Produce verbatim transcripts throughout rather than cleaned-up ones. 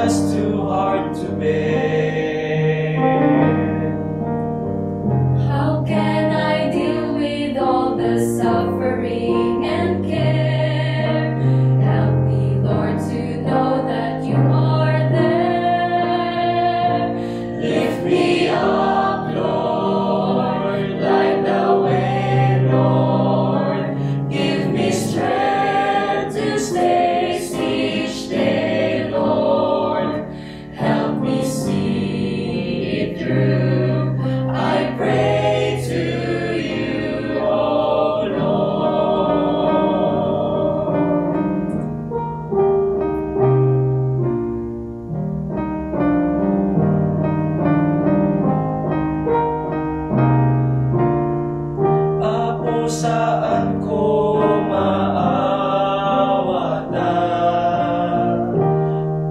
It's too hard to bear. How can I deal with all the suffering and care? Help me, Lord, to know that you are there. Lift me up, Lord, light the way, Lord. Give me strength to stay each day, Lord. Help me see it through. I pray to you, O Lord. Apo, saan ko maawatan?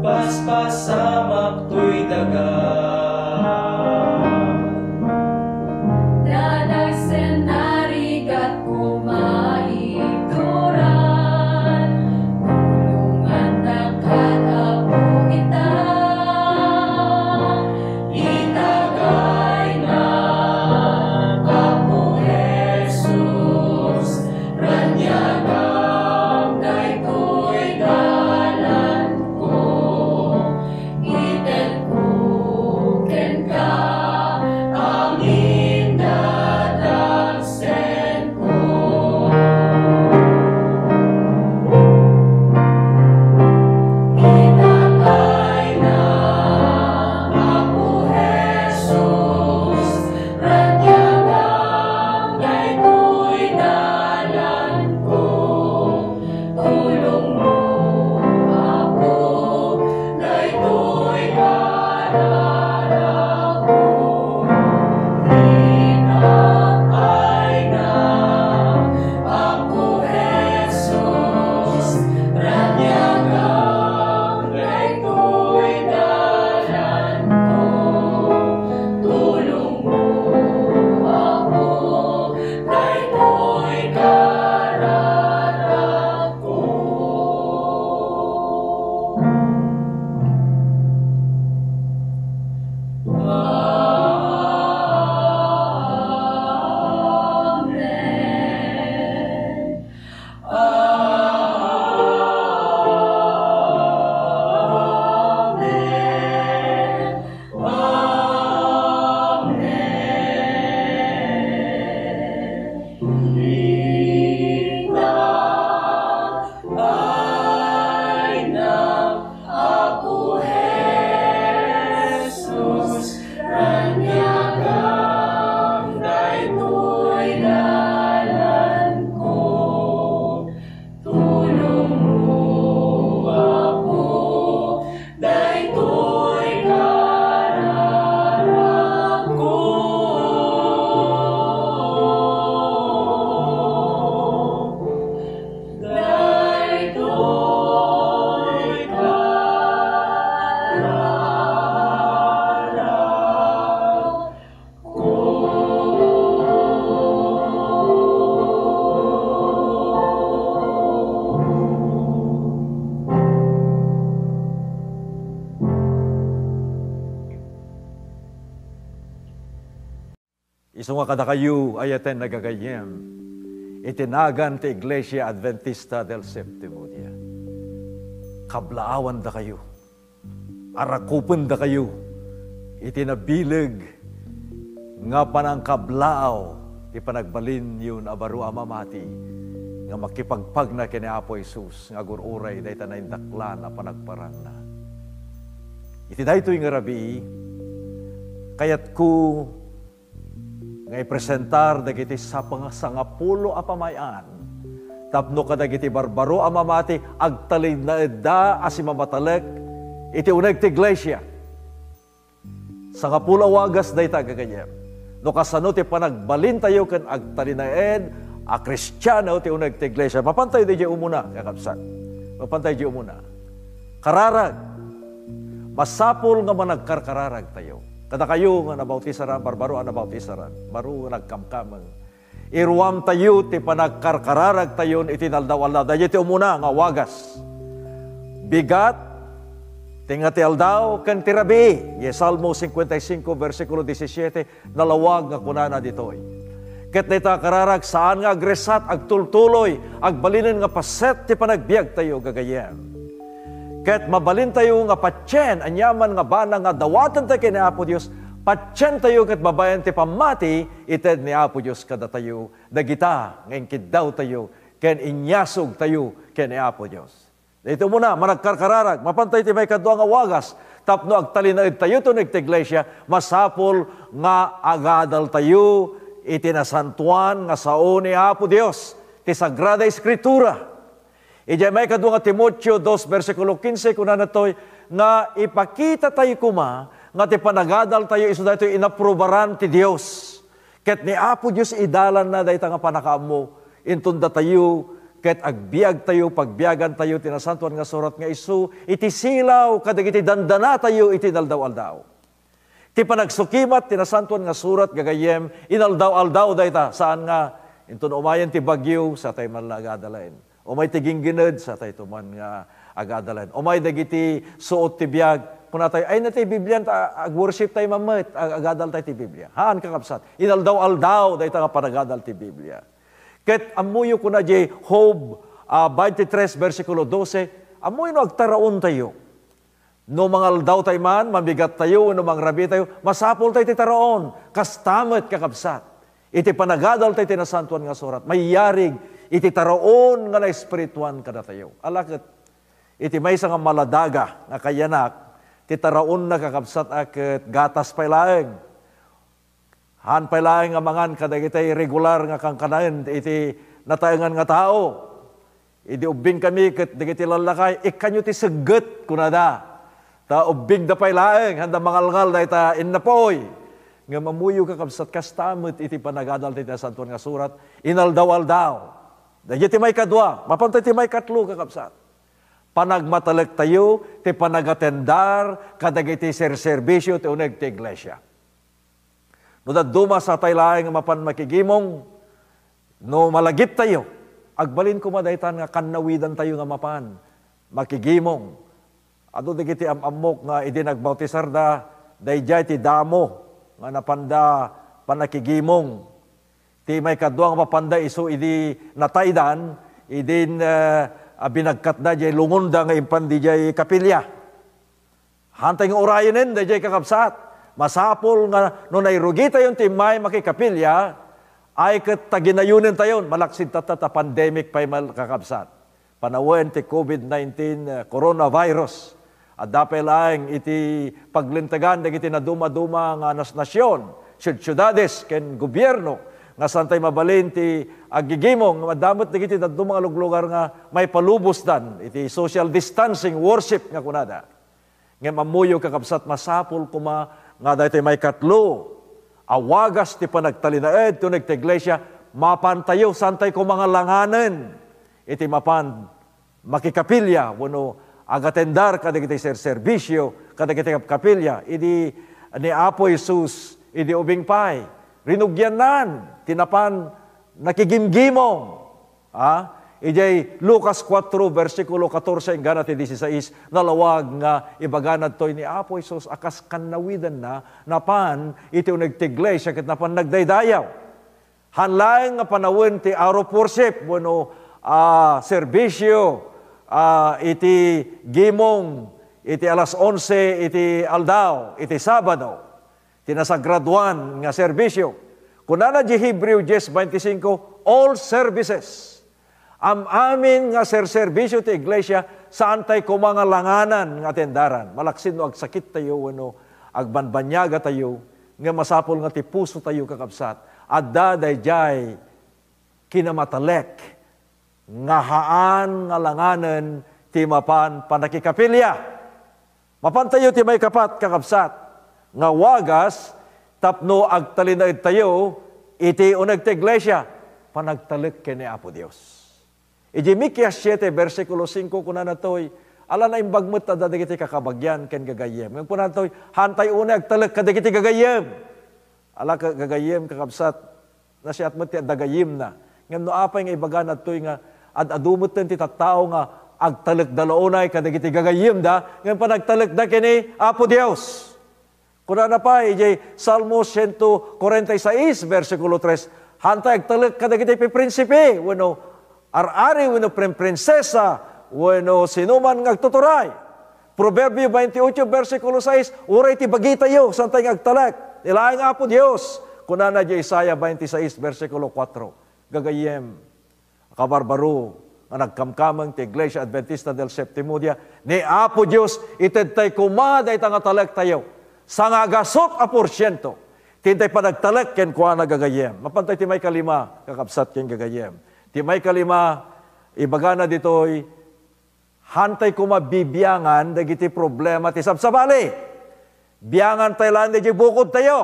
Paspasamak toy daga. Dadagsen a rigat ko maituran. Tulongannak, Apo, ita. Itagayna, Apo Jesus, raniagam daytoy dalanko. Itedko kenka amin dadagsen. Apo Jesus, raniagam daytoy dalanko. Tulongmo, Apo, daytoy kararagko. Amen. Amen. Amen. Ita, ay na, Apo Jesus, raniagam daytoy dalanko. Tulongmo, Apo, daytoy kararagko. Daytoy kararagko. Isu nga kadakayo, ayaten nga gagayyem, iti nagan ti Iglesia Adventista del Séptimo Dia, kablaawandakayo, arakupendakayo iti nabileg nga panangkablaaw ti panagbalinyon a baro a mamati nga makipagpagna ken ni Apo Jesus nga agur-uray dayta naindaklan a panagparangna. Iti daytoy nga rabii, kayatko nga ipresentar dagiti sapang-, sangapulo a pamay-an tapno kadagiti barbaro a mamati, agtalinaedda a simamatalek iti uneg ti iglesia. Sangapulo a wagas dayta, gagayyem. No kasano ti panagbalintayo ken agtalinaed a Kristiano ti uneg ti iglesia. Mapantayo diay umuna, kakabsat. Mapantayo diay umuna. Kararag. Masapul nga managkarkararagtayo. Kadakayo nga nabautisaran, barbaro a nabautisaran, baro nga nagkamkameng. Iruamtayo ti panagkarkararagtayon iti inaldaw-aldaw. Daydiay ti umuna nga wagas. Bigat, Ti nga ti aldaw ken ti rabii, iti Salmo cincuenta y cinco, versikulo diecisiete, nalawag nga kunana ditoy. Ket dayta a kararag, saan nga agresat, agtultuloy, agbalinen nga paset ti panagbiagtayo gagayyem. Ket mabalintayo nga patien aniaman nga banag nga dawatentayo ken ni Apo Dios, patientayo ket babaen ti pammati, ited ni Apo Dios kadatayo dagita nga inkiddawtayo ken inyasugtayo ken ni Apo Dios. Daytoy umuna, managkarkararag, mapantayo ti maikadua nga wagas, tapno agtalinaedtayo ti uneg ti iglesia, masapul nga agadaltayo iti nasantoan nga sao ni Apo Dios, ti Sagrada Eskritura. Idiay maikadua nga Timoteo dos, bersikulo quince, kunana toy nga ipakitatayo koma nga ti panagadaltayo isu daytoy inaprubaran ti Dios. Ket ni Apo Dios idalanna dayta nga pannakaammo, inton datayo ket agbiagtayo, pagbiagantayo ti Nasantoan nga Surat nga isu iti silaw kadagiti dandanatayo iti inaldaw-aldaw. Ti panagsukimat ti Nasantoan nga Surat, gagayyem, inaldaw-aldaw dayta, saan nga inton umayen ti bagyo, satay man la agadalen. Umay ti ginggined, satay to man nga agadalen. Umay dagiti suot ti biag, kunatayo, "Ay, na ti Biblia, ta ag-worship tayo mammet, ag-, agadal tayo ti Biblia." Haan, kakabsat, inaldaw-aldaw dayta nga panagadal ti Biblia. Ket ammoyo, kuna diay Job, ah, twenty-three, bersikulo doce, ammoyo no agtaraon tayo. No mangaldaw tayo man, mamigat tayo, wenno mangrabii tayo, masapul tayo iti taraon. Kasta met, kakabsat, iti panagadal tayo iti Nasantoan nga Surat, mayarig iti taraon nga naespirituan kadatayo. Ala ket, iti maysa nga maladaga nga kayanak, ti taraonna, kakabsat, a ket gatas pay laeng. Haan pay laeng nga mangan kadagiti regular nga kankanaen iti nataengan nga tao. Idi ubbingkami ket dagiti lallakay, "Ikkanyo ti segget," kunada. Ta ubbingda pay laeng, haanda mangalngal dayta innapoy. Ngem ammoyo, kakabsat, kasta met iti panagadal ti Nasantoan nga Surat, inaldaw-aldaw. Daydiay ti maikadua, mapantayo ti maikatlo, kakabsat. Panagmatalektayo ti panagatendar kadagiti serserbisio ti uneg ti iglesia. No dadduma, satay laeng nga mapan makigimong, no malagiptayo, agbalin koma daytan nga kannawidantayo nga mapan makigimong. Adu dagiti am-ammok nga idi nagbautisarda, daydiay ti damo nga napanda panakigimong. Ti maikadua nga mapanda isu idi nataydan, idin, eh, a binagkatda diay lungonda nga impan didiay kapilya. Hantay nga urayenen daydiay, kakabsat. Masapul nga no nairugitayon ti immay makikapilya, ay ket ta ginayonentayon, malaksid tatta ta pandemic pay mal-, kakabsat. Panawen ti covid nineteen, eh, coronavirus. Adda pay laeng iti paglintegan dagiti nadumaduma nga nas-, nasion, siud-, siudades, ken gobierno, nga santay mabalin ti aggigimong, nga adda met dagiti dadduma nga luglugar nga maipalubosdan iti social distancing worship nga kunada. Ngem ammoyo, kakabsat, masapul koma nga daytoy maikatlo a wagas ti panagtalinaed ti uneg ti iglesia, mapantayo, santay koma nga langanen iti mapan makikapilya wenno agatendar kadagiti serserbisio, kadagiti kap-, kapilya idi ni Apo Jesus idi ubing pay. Rinugiannan ti napan nakigimgimong. Ha? Idiay Lucas kuatro, bersikulo katorse inggana ti dieciséis, nalawag nga ibagana ditoy ni Apo Jesus a kas kannawidanna napan iti uneg ti iglesia ket napan nagdaydayaw. Haan laeng nga panawen ti hour of worship wenno, ah, serbisio, ah, iti gimong iti alas onse iti aldaw, iti Sabado. Ti nasagradoan nga serbisio. Kunana di Hebreo diez veinticinco, all services. Am-amin nga serserbisio ti iglesia, saantay koma nga langanan nga atendaran. Malaksid no agsakittayo wenno agbanbaniagatayo, nga masapul nga ti pusotayo, kakabsat, adda daydiay kinamatalek nga haan nga langanen ti mapan pannakikapilya. Mapantayo ti maikapat, kakabsat, nga wagas tapno agtalinaedtayo iti uneg ti iglesia, panagtalek ken ni Apo Dios. Iti Mikias siete, bersikulo singko, kunana toy, ala naimbag met adda dagiti kakabagian ken gagayyem. Ngem kunana toy, haantay unay agtalek kadagiti gagayyem. Ala ka-, gagayyem, kakabsat, nasiat met ti adda gayyemna. Ngem no apay nga ibagana ditoy nga ad-adu metten ti tattao nga agtalekda la unay kadagiti gagayyemda, ngem panagtalekda ken ni Apo Dios. Kunana pay idiay Salmo siento kuarenta y seis, bersikulo tres, "Haantay agtalek kadagiti piprinsipe, wenno ar-ari, wenno prinprinsesa, wenno sinuman nga agtuturay." Proverbio veintiocho, bersikulo sais, "Uray ti bagitayo, saantay nga agtalek. Ni laeng Apo Dios." Kunana idiay Isaiah twenty-six, bersikulo kuatro. Gagayyem, kabarbaro nga nagkamkameng ti Iglesia Adventista del Séptimo Dia, ni Apo Dios, itedtay koma dayta nga talektayo. Sangagasut a porsiento ti intay panagtalek kenkuana, gagayyem. Mapantay ti maikalima, kakabsat ken gagayyem. Ti maikalima, ibagana ditoy, haantay koma bibiangan dagiti problema ti sabsabali. Biangantay laeng dagiti bukodtayo.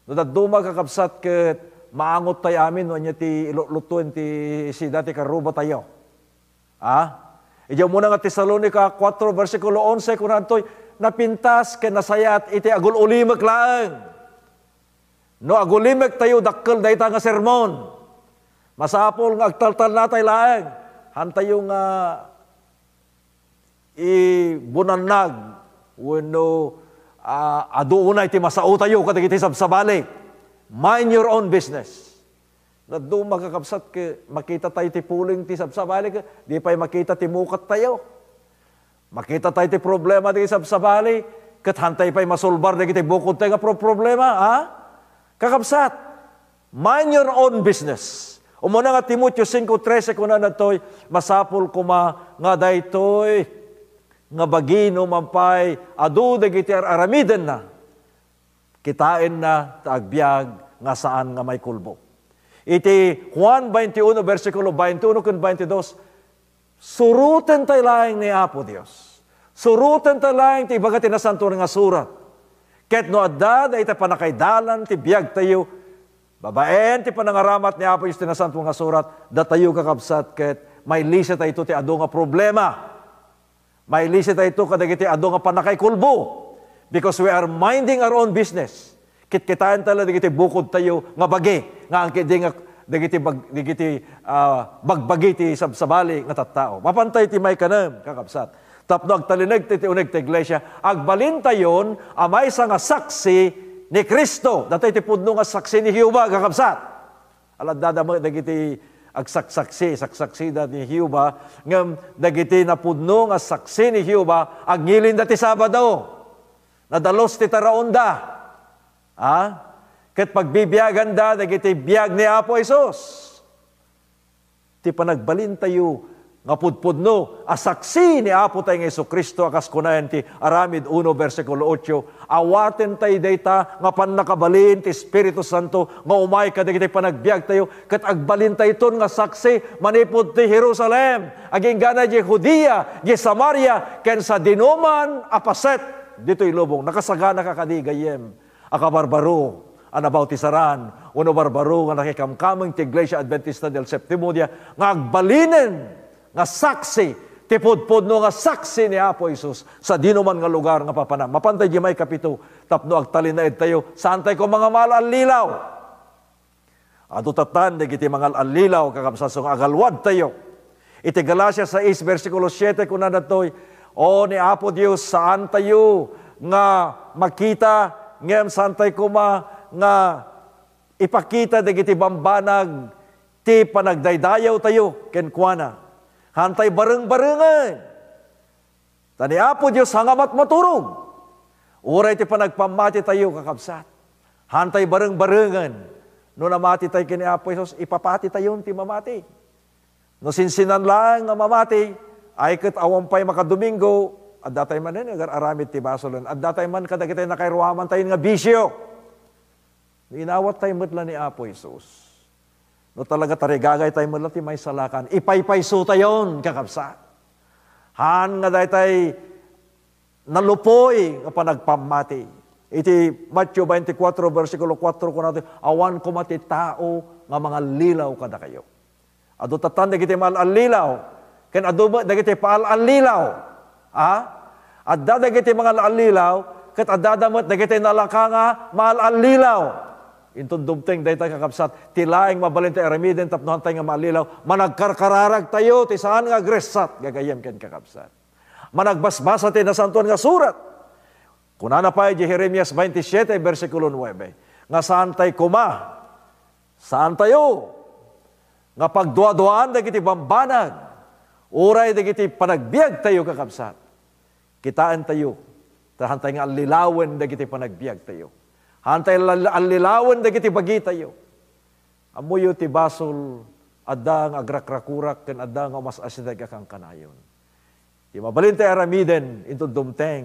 No dadduma, kakabsat, ket maangottay amin no ania ti ilutlutoen ti sida ti karrubatayo. Ha? Idiay umuna nga Tesalonica kuatro, bersikulo onse, kunantoy, "Napintas ken nasayaat iti agul-ulimek laeng." No agulimektayo, dakkel dayta nga sermon. Masapul nga agtaltalnatay laeng. Haantayo nga ibunannag wenno, ah, adu unay ti masaotayo kadagiti sabsabali. Mind your own business. Dadduma, kakabsat, ket makitatayo ti puling ti sabsabali, ket di pay makita ti mukattayo. Makitatayo ti problema dagiti sabsabali, ket haantay pay masolbar dagiti bukodtayo nga pro-, problema, ha? Kakabsat, mind your own business. Umuna nga Timoteo cinco trece, kunana ditoy, "Masapul koma nga daytoy nga bagi no man pay adu dagiti ar-aramidenna, kitaenna ta agbiag nga saan nga maikulbo." Iti Juan twenty-one, bersikulo twenty-one ken twenty-two, surotentayo laeng ni Apo Dios. Surotentayo laeng ti ibaga ti Nasantoan nga Surat. Ket no adda dayta pannakaidalan ti biagtayo, babaen ti panangaramat ni Apo Dios ti Nasantoan nga Surat, datayo, kakabsat, ket mailisitayto ti adu nga problema. Mailisitayto kadagiti adu nga pannakaikulbo. Because we are minding our own business. Kitkitaentayo la dagiti bukodtayo nga bagi, nga awan ketdi nga dagiti bag-, dagiti, ah, bagbagi ti sabsabali nga tattao. Mapantay ti maikanem, kakabsat. Tapno agtalinaed ti, ti uneg ti iglesia, agbalintayon a maysa nga saksi ni Cristo. Datoy ti pudno nga saksi ni Jehovah, kakabsat. Aladdada met dagiti agsaksaksi, saksaksida ni Jehovah, ngem dagiti napudno nga saksi ni Jehovah, agngilin da ti Sabado. Nadalus ti taraonda. Ha? Ket pagbibiaganda dagiti biag ni Apo Jesus. Ti panagbalintayo nga pudpudno a saksi ni Apo tayo nga Jesu-Cristo a kas kunaen ti Aramid uno, bersikulo otso, awatentayo dayta nga pannakabalin ti Espiritu Santo nga umay kadagiti panagbiagtayo, ket agbalintayton nga saksi manipud ti Jerusalem, agingga idiay Judea, idiay Samaria, ken sadinoman a paset ditoy lubong. Nakasaganaka kadi, gayyem a kabarbaro a nabautisaran, wenno barbaro nga nakikamkameng ti Iglesia Adventista del Séptimo Dia nga agbalinen nga saksi, ti pudpudno nga saksi ni Apo Jesus sadinoman nga lugar nga papanam. Mapantay di maikapito, tapno agtalinaedtayo, saantay koma nga maal-allilaw. Adu tattan dagiti mangal-allilaw, kakabsat, nga agalwadtayo. Iti Galacia sais, bersikulo siete, kunana ditoy, "O ni Apo Dios, saantayo nga makita, ngem saantay koma nga ipakita dagiti bambanag ti panagdaydayawtayo kenkuana. Haantay bareng-barengen. Ta ni Apo Dios, hangamat maturog. Uray ti panagpammatitayo, kakabsat, haantay bareng-barengen. No namatitay ken ni Apo Jesus, ipapatitayon ti mamati. No sinsinan laeng nga mamati, ay ket awan pay makadomingo, addatay manen nga agar-aramid ti basolen. Addatay man kadagiti nakairuamantayon nga bisio." No inawattay met la ni Apo Jesus, no talaga tarigagaytay met la ti maisalakan, ipaypaysotayon, kakabsat. Haan nga daytay nalupoy nga panagpammati. Iti Mateo twenty-four, bersikulo four, kunana, "Awan koma ti tao nga mangallilaw kadakayo." Adu tattan dagiti maal-allilaw, ken adu met dagiti paal-allilaw. Ha? Adda dagiti mangal-allilaw, ket addada met dagiti nalaka nga maal-allilaw. Inton dumteng dayta, kakabsat, ti laeng mabalin ti aramiden tapno haantay nga maallilaw, managkarkararagtayo ti saan nga agressat, gagayyem ken kakabsat. Managbasbasa ti Nasantoan nga Surat. Kunana pay di Jeremias twenty-seven, bersikulo nuebe, nga saantay koma, saantayo nga pagduaduaan dagiti bambanag, uray dagiti panagbiagtayo, kakabsat. Kitaentayo, ta haantay nga allilawen dagiti panagbiagtayo. Haantay la-, allilawen dagiti bagitayo. Ammoyo ti basol, adda nga agrakrakurak ken adda nga umas-asideg a kankanayon. Ti mabalin ti aramiden inton dumteng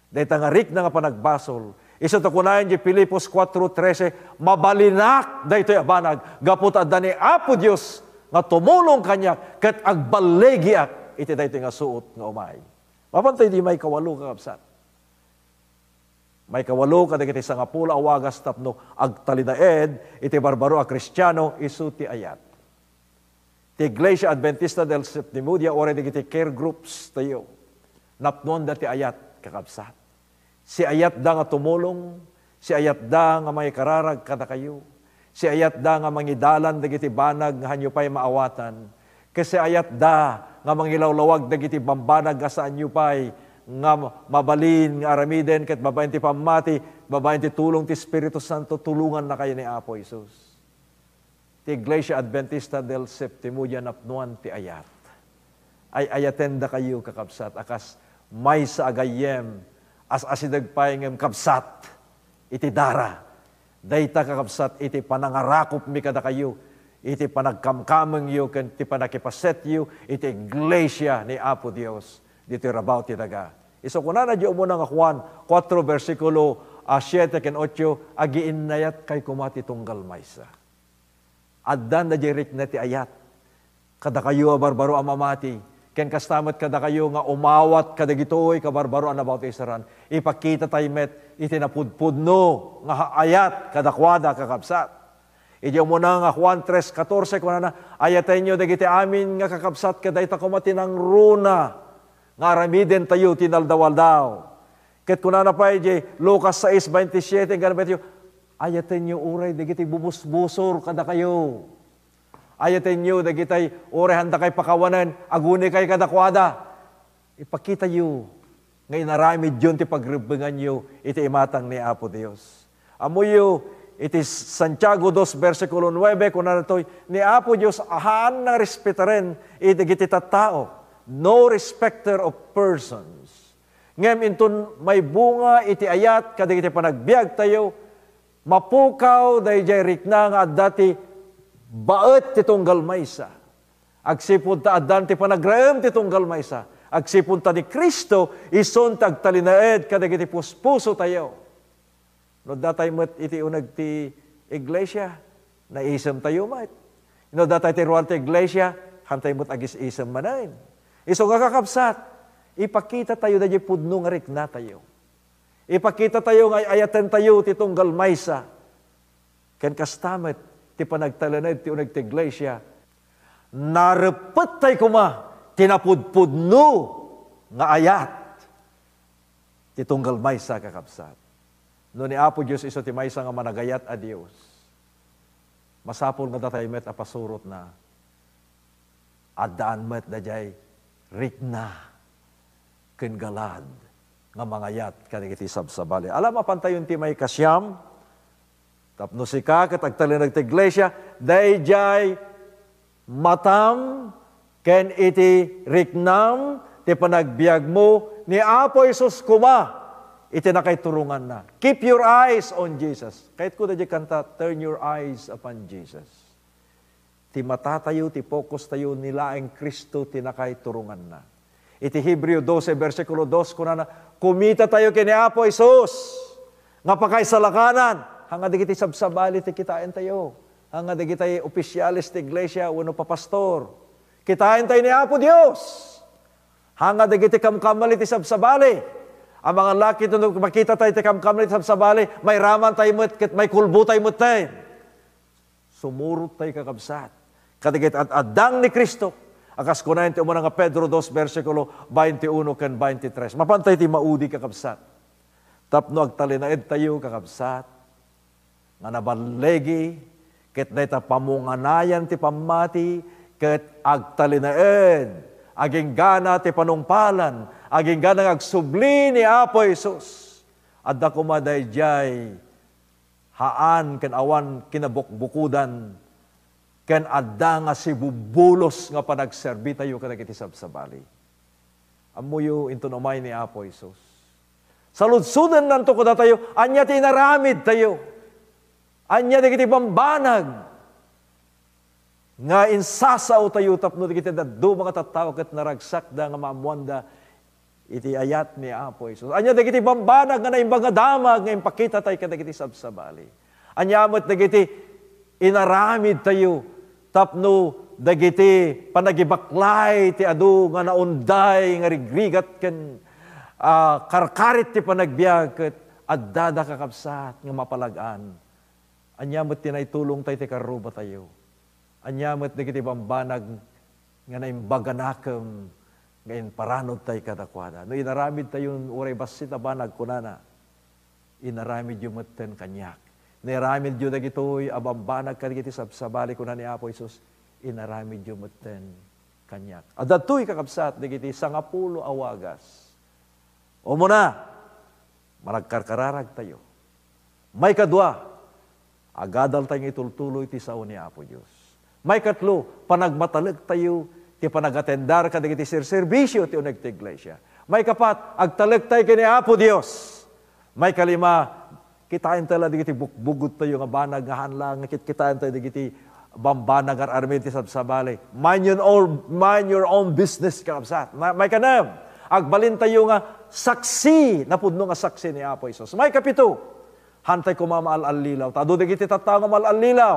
dayta nga rikna nga panagbasol. Isu ti kunaen di Filipos kuatro trese, "Mabalinak daytoy a banag gapu ta adda ni Apo Dios nga tumulong kaniak ket agballigiak iti daytoy nga suot nga umay." Mapantay di maikawalo, kakabsat. Maikawalo kadagiti sangapulo a wagas tapno agtalinaed iti barbaro a Kristiano isu ti ayat. Ti Iglesia Adventista del Séptimo Dia, uray dagiti care groups tayo, napnuanda ti ayat, kakabsat. Siayatda nga tumulong, siayatda nga mangikararag kadakayo, siayatda nga mangidalan dagiti banag nga haanyo pay maawatan, ket siayatda nga mangilawlawag dagiti bambanag nga saanyo pay nga mabalin nga aramiden ket babaen ti pammati, babaen ti tulong ti Espiritu Santo, tulongannakayo ni Apo Jesus. Ti Iglesia Adventista del Séptimo Dia napnuan ti ayat. Ay-ayatendakayo, kakabsat, a kas maysa a gayyem, as-asideg pay ngem kabsat iti dara. Dayta, kakabsat, iti panangarakopmi kadakayo, iti panagkamkamengyo ken ti panakipasetyo iti iglesia ni Apo Dios ditoy rabaw ti daga. Isu kunana di umuna nga Juan kuatro, bersikulo a siete ken otso, "Agiinnayatkay koma ti tunggal maysa." Addan daydiay rikna ti ayat kadakayo a barbaro a mamati, ken kasta met kadakayo nga umawat kadagitoy kabarbaro a nabautisaran. Ipakita tayo met iti napudpudno nga ayat kadakuada, kakabsat. Idi umuna nga Juan tres catorce, kunana, "Ayatenyo dagiti amin nga kakabsat ket dayta koma ti nangruna nga aramiden tayo ti naldaw-aldaw." Ket kunana pay di Lucas sais veintisiete, "Ayatenyo, ayatenyo uray dagiti bumusbusor kadakayo." Ayatenyo dagitay uray haandakay pakawanen, agunikay kadakuada. Ipakitayo nga inaramidyon ti pagrebbenganyo iti imatang ni Apo Dios. Ammoyo, iti Santiago dos, bersikulo nuebe, kunana daytoy, ni Apo Dios haan nga respetaren iti dagiti tattao, no respecter of persons. Ngem inton maibunga iti ayat kadagiti panagbiagtayo, mapukaw daydiay rikna nga adda ti baet ti tunggal maysa. Agsipud ta addan ti panagraem ti tunggal maysa. Agsipud ta ni Cristo, isun ti agtalinaed kadagiti puspusotayo. No datay met iti uneg ti iglesia, naisemtayo met. No datay ti ruar ti iglesia, haantay met agis-isem manen. Isu nga kakabsat, ipakitatayo daydiay pudno nga riknatayo. Ipakitatayo nga ay-ayatentayo ti tunggal maysa. Ken kasta met ti panagtalinaed ti uneg ti iglesia, nareppettay koma ti napudpudno nga ayat ti tunggal maysa, kakabsat. No ni Apo Dios isu ti maysa nga managayat a Dios, masapul nga datay met a pasurotna, addaan met daydiay rikna ken galad nga mangayat kadagiti sabsabali. Ala, mapantayon ti maikasiam, tapno sika ket agtalinaed ti iglesia, daydiay matam ken iti riknam ti panagbiagmo ni Apo Jesus koma iti nakaituronganna. Keep your eyes on Jesus. Kayatko daydiay kanta, "Turn your eyes upon Jesus." Ti matatayo, ti fokustayo, ni laeng Cristo ti nakaituronganna. Iti Hebreo doce, bersikulo dos, kunana, kumitatayo ken ni Apo Jesus nga pakaisalakanan. Haan nga dagiti sabsabali ti kitaentayo. Haan nga dagiti ofisiales ti iglesia wenno papastor. Kitaentayo ni Apo Dios. Haan nga dagiti kamkamali ti sabsabali. Amangan la ket no makitatayo ti kamkamali ti sabsabali, mairamantayo met ket maikulbotayo metten. Sumurottayo, kakabsat, kadagiti ad-addang ni Cristo. A kas kunaen ti umuna nga Pedro dos, bersikulo twenty-uno ken twenty-tres. Mapantayo ti maudi, kakabsat. Tapno agtalinaedtayo, kakabsat, nga naballigi, ket dayta pamunganayan ti pammati, ket agtalinaed, aginggana ti panungpalan, aginggana nga agsubli ni Apo Jesus. Adda koma daydiay haan ken awan kinabukbukodan, ken adda nga sibubulos nga panagserbitayo kadagiti sabsabali. Ammoyo, inton umay ni Apo Jesus, saludsodennanto kadatayo, ania ti inaramidtayo? Ania dagiti bambanag nga insasaotayo tapno dagiti dadduma nga tattao ket naragsakda nga maammoanda iti ayat ni Apo Jesus? Ania dagiti bambanag nga naimbag nga damag nga impakitatayo kadagiti sabsabali? Ania met dagiti inaramidtayo tapno dagiti panagibaklay ti adu nga naunday nga rigrigat ken, ah, karkarit ti panagbiag ket addada, kakabsat, nga mapalag-an? Ania met ti naitulongtayo ti karrubatayo? Ania met dagiti bambanag nga naimbag a nakem nga imparanudtayo kadakuada? No inaramidtayo uray bassit a banag, kunana, inaramidyo metten kaniak. Inaramidyo dagitoy a bambanag kadagiti sabsabali, kuna ni Apo Jesus, inaramidyo metten kaniak. Adda daytoy, kakabsat, dagiti sangapulo a wagas. Umuna, managkarkararagtayo. Maikadua, agadaltayo nga itultuloy ti sao ni Apo Dios. Maikatlo, panagmatalektayo ti panagatendar kadagiti serserbisio ti uneg ti iglesia. Maikapat, agtalektayo ken ni Apo Dios. Maikalima, kitaentayo la dagiti bukbugottayo nga banag nga haan la nga kitkitaentayo dagiti bambanag nga ar-armen ti sabsabali. Mind your own, mind your own business, kakabsat. Na, maikanem, agbalintayo nga saksi, napudno nga saksi ni Apo Jesus. Maikapito, haantayo koma maal-allilaw. Ta adu dagiti tattao nga maal-allilaw.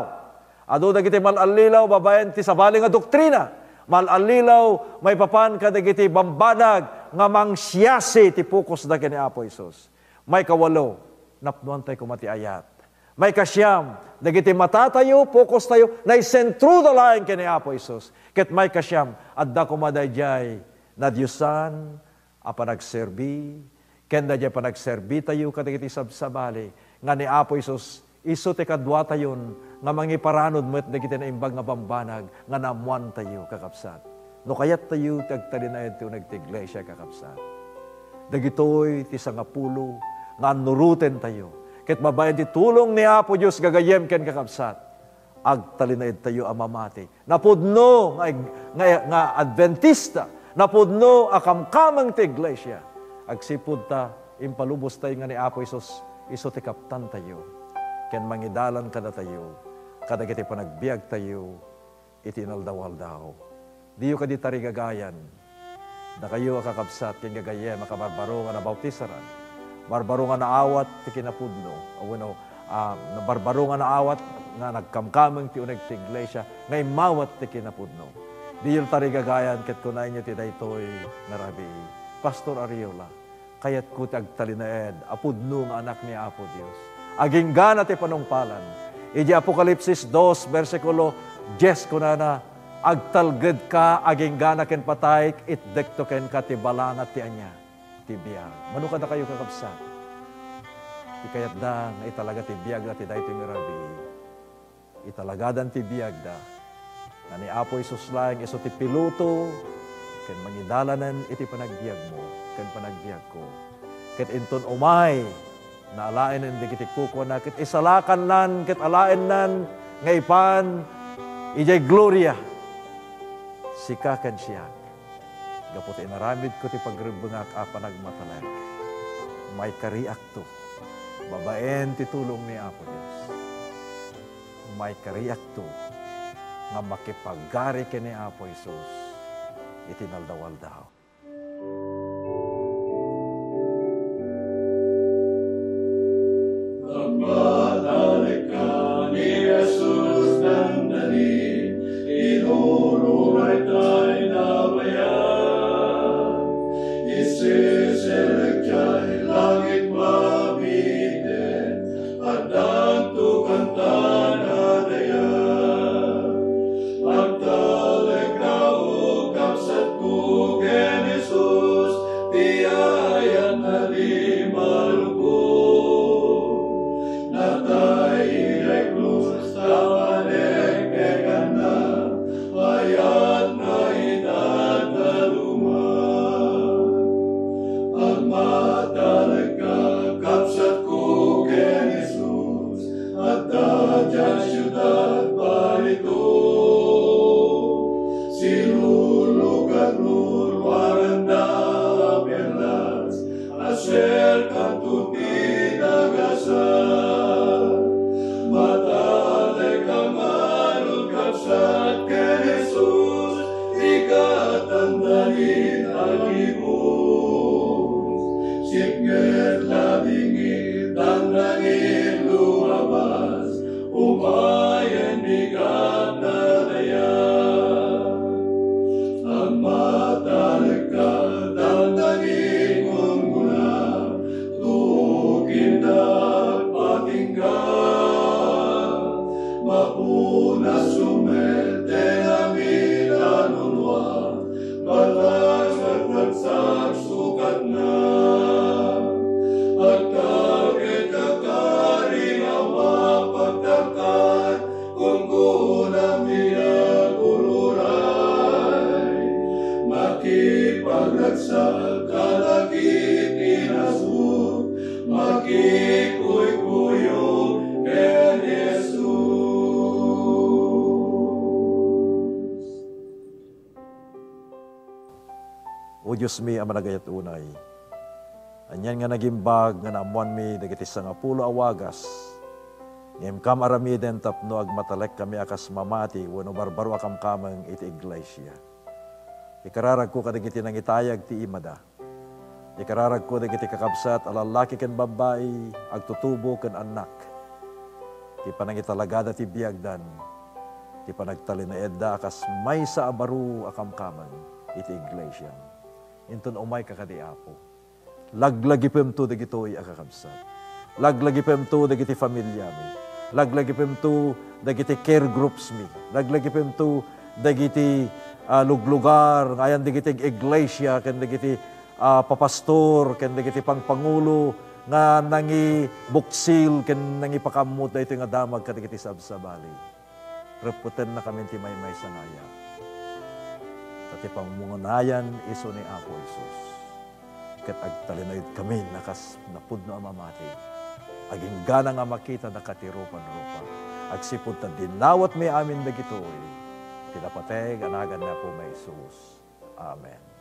Adu dagiti maal-allilaw babaen ti sabali nga doktrina. Maal-allilaw maipapan kadagiti bambanag nga mangsiasi ti focusda ken ni Apo Jesus. Maikawalo, napnoantayo koma ti ayat. Maikasiam, dagiti matatayo, focustayo, naisentroda laeng ken ni Apo Jesus. Ket maikasiam, adda koma daydiay nadiosan a panagserbi, ken daydiay panagserbitayo kadagiti sabsabali nga ni Apo Jesus, isu ti kaduatayon nga mangiparanod met dagiti naimbag nga bambanag nga naammoantayo, kakabsat. No kayattayo ti agtalinaed ti uneg ti iglesia, kakabsat, dagitoy ti sangapulo nga annurotentayo. Ket babaen ti tulong ni Apo Dios, gagayyem ken kakabsat, agtalinaedtayo a mamati. Napudno nga, nga, nga Adventista, napudno a kamkameng ti iglesia. Agsipud ta, impalubostayo nga ni Apo Jesus isu ti kaptantayo ken mangidalan kadatayo kadagiti panagbiagtayo iti inaldaw-aldaw. Diyo kadi tarigagayan, dakayo a kakabsat ken gagayyem a kabarbaro nga nabautisaran, barbaro nga naawat ti kinapudno, a wenno, ah, barbaro nga naawat nga nagkamkameng ti uneg ti iglesia nga immawat ti kinapudno. Diyo tarigagayan ket kunayonyo ti daytoy nga rabii, Pastor Ariola, kayatko ti agtalinaed a pudno nga anak ni Apo Dios. Aginggana ti panungpalan. Iti Apokalipsis dos, bersikulo dies, kunana, "Agtalgedka aginggana ken patay, itdekto kenka ti balangat ti ania? Ti biag." Mano kadakayo, kakabsat, ti kayatda nga italaga ti biagda ti daytoy nga rabii. Italagadan ti biagda nga ni Apo Jesus laeng isu ti piloto ken mangidalanen iti panagbiagmo ken panagbiagko. Ket inton umay, naalaenen dagiti kukuana ket isalakannan ket alaennan nga ipan idiay gloria. Sika ken siak, gapu ta inaramidko ti pagrebbengak a panagmatalek, maikariakto babaen ti tulong ni Apo Dios. Maikariakto nga makipagari ken ni Apo Jesus iti inaldaw-aldaw. Agpatalekka ni Jesus dandani, inururay tay nabayan. Iseselek jay langit mabiten, addanto kanta nadayag. Agtalekka, o kabsatko, ken Jesus, Matalekka, tantangi, kunkunam, tukinda, patingga. Mapuna sumet, tenami, tanunwa, batas, ragsak, sukatna. Agtalek, kakari, awa, pagtalkan, kunkunam, iyagururay, makipagragsak kadagiti nasut, makikuykuyo ken Jesus. O Diosmi a managayat unay, anian nga nagimbag nga naammoanmi dagiti sangapulo a wagas nga inkam aramiden tapno agmatalekkami a kas mamati wenno barbaro a kamkameng iti iglesia. Ikararagko kadagiti nangitayag ti imada. Ikararagko dagiti kakabsat a lallaki ken babbai, agtutubo ken annak. Ti panangitalagada ti biagdan, ti panagtalinaedda a kas maysa a baro a kamkameng iti iglesia. Inton umayka kadi, Apo, laglagipemto dagitoy a kakabsat. Laglagipemto dagiti familiami. Laglagipemto dagiti care groups mi. Laglagipemto dagiti, ah, luglugar nga ayan dagiti iglesia ken dagiti, ah, papastor ken dagiti pangpangulo nga nangibuksil ken nangipakaammo daytoy nga damag kadagiti sabsabali. Repputenna kami ti maymaysa nga ayat. Ta ti pangunayan isu ni Apo Jesus. Ket agtalinaedkami a kas napudno a mamati. Aginggana nga makita daka ti rupan-rupa. Agsipud ta dinawatmi amin dagitoy. Ti napateg a nagan ni Apo Jesus. Amen.